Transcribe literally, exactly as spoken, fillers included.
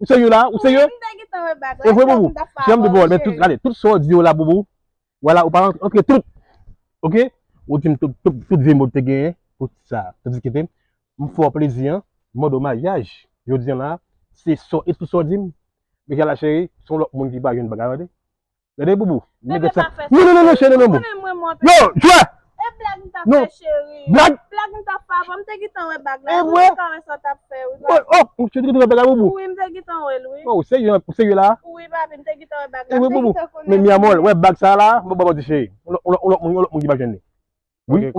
Ou serye la? Ou serye? E vre, Boubou. Janm de bòl, men tout, gade, tout sa w di yo la, Boubou. Vwala, ou pa antre tout. Oke? Ou di m tout, tout, tout vye mo te genyen, tout sa. Tandis ke te, m fè w plezi, an, m mande w maryaj. Jodi an la, se sa, e tout sa w di m. Men la, cheri, se yon lòt moun ki pa jwenn bagay, tande. Gade, Boubou. Nèg sa. Non, non, non, non, cheri, non, non, Boubou. Non, jwè! E blag m t ap fè, cheri. Blag? Blag m t ap fè avan, m te gentan wè bag la. E vre? M te gentan wè sa w t ap fè, wi. Oh, oh, m te gentan wè bag la, Boubou. Wi, m te gentan wè l, wi. Oh, ou serye, ou serye la? Wi, papi, m te gentan wè bag la. E vre, Boubou. Men mi amor, wè bag sa la, m pa di, cheri. Yon lòt moun, yon lòt moun ki pa jwenn li. Wi.